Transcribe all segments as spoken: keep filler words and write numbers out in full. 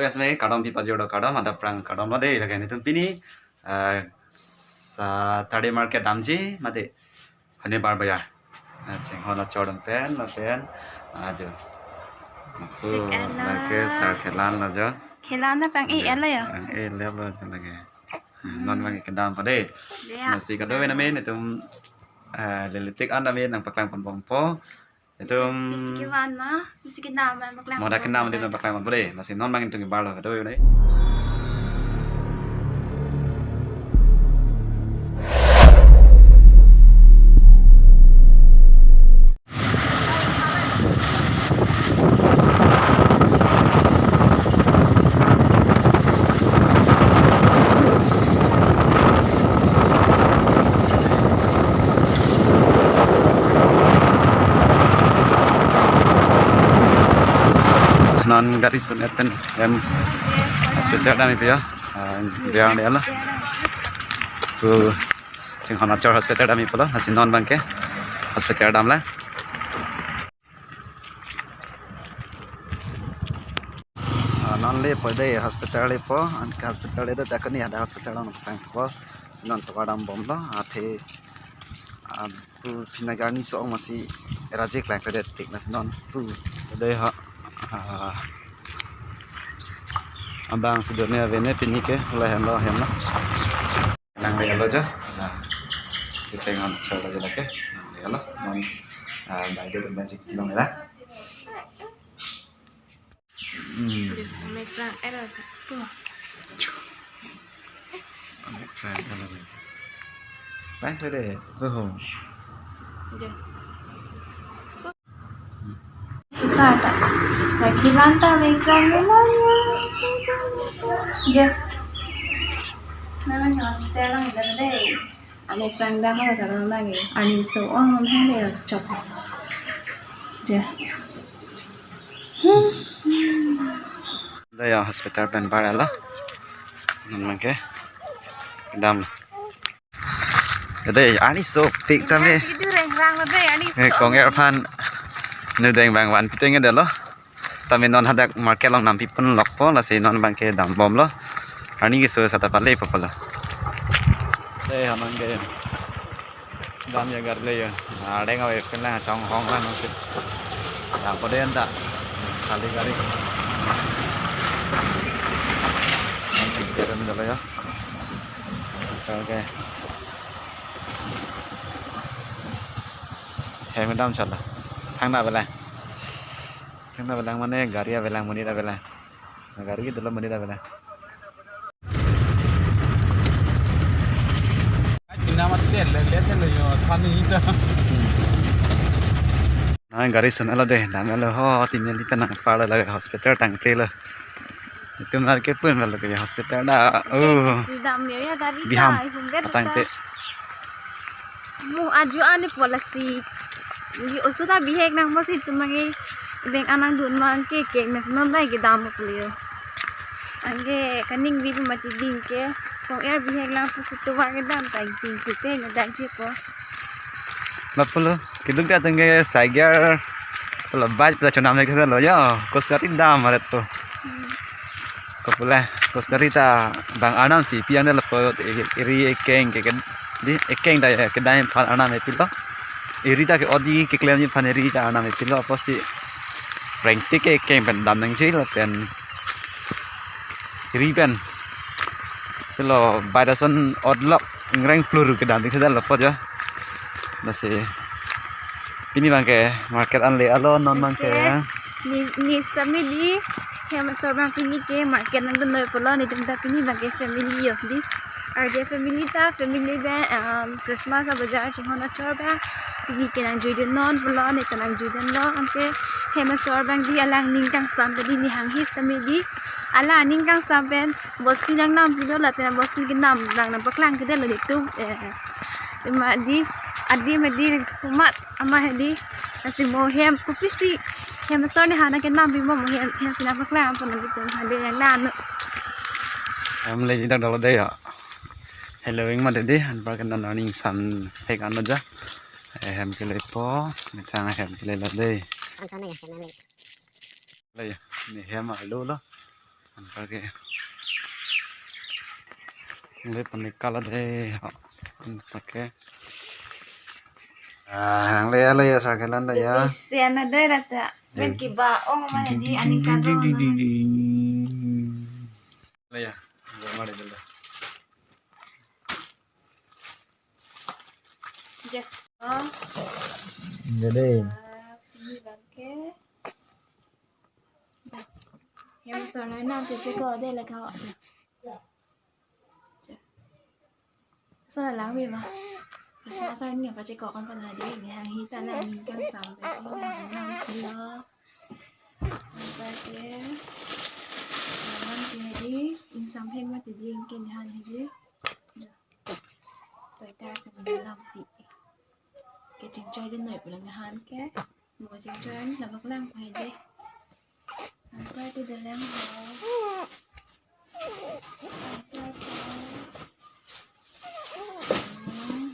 Pes me kardom pi pajir do, kardom, adap aphrang kardom lo dei, lake netum pini, eh, Saturday market damji mate Honibar Bazar. Eh, chinghon achor dam pen, lapen, ajo. Aku Sik ela. Lake sar khelan lo jo. Khelan na pang e Ya, ela ya. Pang e ela lo jo lake. Hmm, non bang kedam pa dei. Ya. Lasi kadokave name netum, eh, leletik an name nangpaklang ponbompo. Netum Pisi kevan ma, pisi kedam ma paklang moda ponbompo kedam sa. Dei nangpaklang ponpo dei. Lasi non bang netum kebar lo kadokave dei. Non gari sun et pen hem hospital dam ipi ya. Ah, biang dia lo. Tu chinghon achor hospital dam ipo lo. Lasi non bang ke hospital dam la. Ah, non lepo dei hospital lepo, anke hospital le do ta kani ada hospital nangpaklang po. Lasi non tovar dambom lo, athe, ah, pu pinagarni so masi raje klang kre tik lasi non pu. Dei ha, ah, abang si done avene pini ke, la hem lo, hem lo. Nang re lo jo. Nah, kucing on coba aja lagi. Nang re lo. Non, ah, bagi dan banjik dong ya. Hmm. Amek prang, eh, lo, tuh. Amek prang, eh, lo. Prang, tuh deh. Tuh. Aja. Susah tak? Sakit lantai, amek prang, eh, lo. Aja. Namanya hospital lang, aja deh. Amek prang dah, kalau lagi. Ani so, oh, mana dia, cop. Aja. Dah ya, hospital pen bar lo. Non bang ke dam. Dei, ani sopik tame. Itu reng rang lo dei, ani eh, so. Kong-er aphan nudeng bang van piteng dei lo. Tame non hadak market along nampi pon lokpo, lasi non bang ke dambom lo. Ani keso sata pale po lo. Dei, hanan ke. Dam ya gari le ya. Adeng ave pen la chonghong la nang sit. Dam po dei anta. Khali gari. Jalan dulu ya. Oke. Hem dam chala. Thangna avelang. Thangna avelang mane gari avelang, monit avelang. Gari ke dolo monit avelang. Kina mati le le le yo thani ta. Na gari sun alo dei, dam alo ho, tin neli ta nangpar lo lake hospital tangte lo. Itum nar ke pun lo ke hospital da. Oh. Sidam ya gari Biham. Ta, ihum gari Atangte. Ta. Mo ajo ani polisi. Di oso ta bihek nang mo si tum mangi beng anang dun mang ke ke mes non bai ke dam ko yo. Anke kaning bi mati ding ke kong-er bihek lang pusi tovar kedam ta ding ke te ne dak je ko. Lapulo keduk da tengke saigar pula baj pula chonam lagi lo ya. Kos gari dam aret to. Hmm. Kopula kos gari ta bang anam si pian lapo iri ekeng ke di ekeng da kedai phan arnam epilo. Iri ta ke odi keklemji aphan iri ta arnam epilo apotsi rengtik ke ekeng pen dam nangji lapen iri pen. Pilo bai dason odlok ingreng plur kedam tik sedal lapo jo. Lasi pini bang ke market an le alo non bang ke. Ni, ni sitame di hem asor bang pini ke market nangdun noi pulo, netum ta pini bang ke family yo di. Arje family ta, family bang, um, Christmas abazar chinghon achor bang pini ke nangjuidun non pulo, ne ta nangjuidun lo, anke hem asor bang di alang ning kangsam ta di, ne hanghe sitame di. Alang aning kangsam pen bosti nangnam pido lapen bosti kenam lang nangpaklang kedetlo netum, eh, ima di, adi madi kumat ama hedi. Lasi mo hem kopisi hem asor ne hana kenam pi mo, mo hem, hem si nangpaklang pon nangtum hade yang nanu. Hem le jidak dolo dei ya. Hello, ing mate dei, anpar ke non aning san hek ano ja. Eh, hem kelepo, methang hem kelelo dei. San san ya, hem le. Le ya, ne hem arlo lo. Anparke. Nangle panikal de. Anparke. Ah, nangle alo ya, circle anda ya. Isi ana dai rata. Ben kiba ong ma di aning kadro na. Lo ya. Mari dulu. Ja. Oh. Jadi. Ah, ini bangke. Ja. Ya, masuk lain nanti kita ada lagi. Ja. Sa lang bi ma. Christmas arni pachekok kan pada di, ni hanghi ta la ni kan sampai sini, hang nang pilo. Anparke. Naman ke di, insam heng mati di, ingke ni hanghi di. Ja. Sweater sa ni lampi. Kechingchoi di noi pulang ni hangke. Mo kechingchoi, labak lang pa di. Anparke dolang ho. Anparke. Hmm.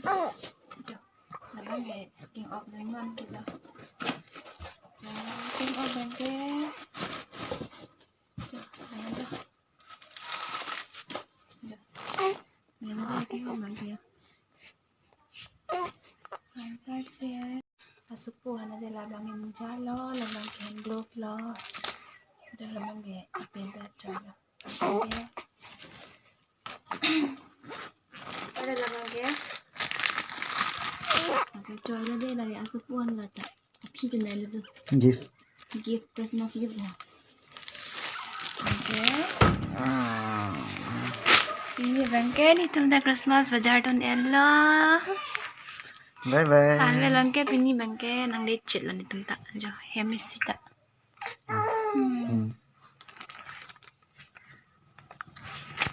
Jo. Labang ke king ok nang non kilo. Jo, king ok bangke. Jo, labang jo. Jo. Labang king ok bangke. Anparke. Asupo hana de labang ke moja lo, labang ke hand glove lo. Jo labang ke apen ta choi lo. Ada labang ke. Oke, choi lo de lagi asupo hana ta. Aphi ke nai lo tu. Gift. Gift, Christmas gift ya. Oke. Ini bangke nelitum ta Christmas bajar tun-et lo. Bye bye. Anle bangke pini bangke nang lecet lo nelitum ta. Jo, hem isi ta.